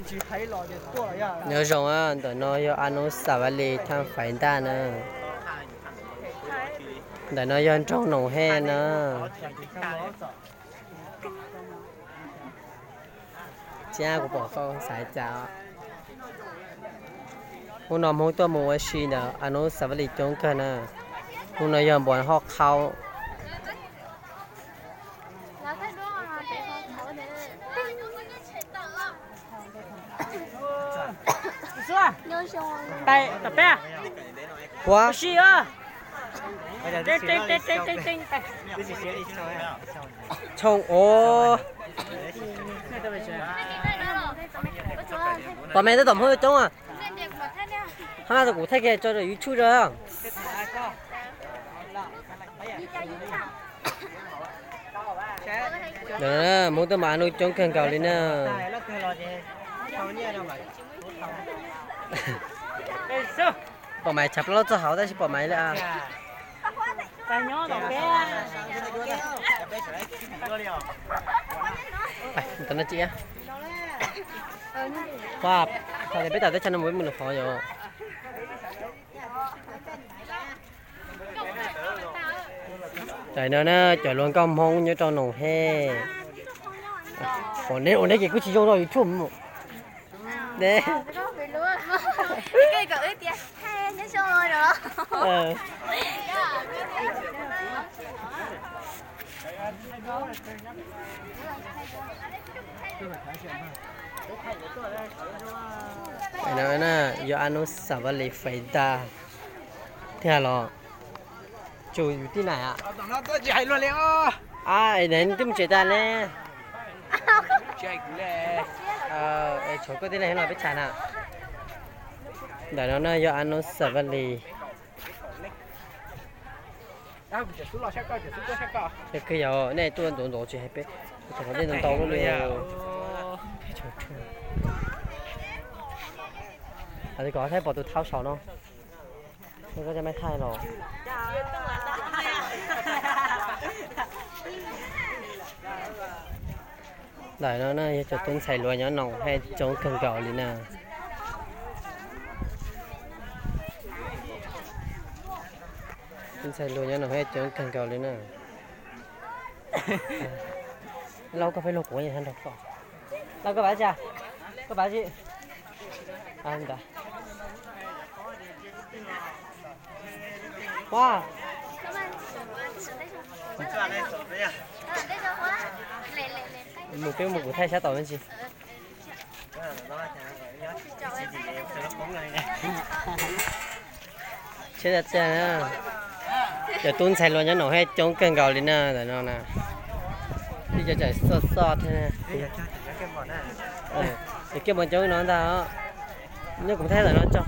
Nyob zoo, ntawm no yog Anub Xav Vaj Lis Thaj Faiv Ntaj na. Ntawm no yog nroog Noom Hej na. Tsis, kuv pom qhov xaiv cas. Hnub no Hmoob tuaj mus ua si ntawm Anub Xav Vaj Lis coob kawg na. Hnub no yog npuas hoj khau. Ua, tshoo os. Pom me, tab tom Hmoob coob a. Hab, kuv thaij kiag tso rau YouTube rau. Hmoob tuaj mas Anub coob kawg nkaus li na. Pom maiv tshav plaub txoj hauv tab sis pom maiv li. Peb tas teb chaws no mus peb mus lwm qhov yom. Tam no na, cov hluas nkauj Hmoob nyob rau Noom Hej. Ua, neb ua neb ces kuj tsis zoo rau YouTube. Yog Anub Xav Vaj Lis Faiv Ntaj tiag los? Tsum yus tij na. Twb mus tsev tas ne. Tshuav koj tij laug los peb tsam na. Ntawm no na yog Anub Xav Vaj Lis. Nej tuaj ntxov ntxov tsis hais peb, qhov dej ntau ntau li. Hais tias kom thaij pom tus thau saum no. Koj coj mej thaij los. Ntawm no na yog cov tub ntxhais hluas nyob Noom Hej coob kawg nkaus li na. Tub ntxhais hluas nyob Noom Hej coob kawg nkaus li na. Lauj, koj pheej luag kuv nrog koj. Lauj, koj pab tsi? Koj pab tsi? Ua, mus peb mus kuv thaij sab tom me ntsis. Tsheb tiag tiag na. Cov tub ntxhais hluas nyob Noom Hej coob kawg nkaus li na ntawm no na. Tib cov tseem xoj xoj thiab. Cov kiab mos coob no ntag. Nyob kuv thaij ntawm no tso.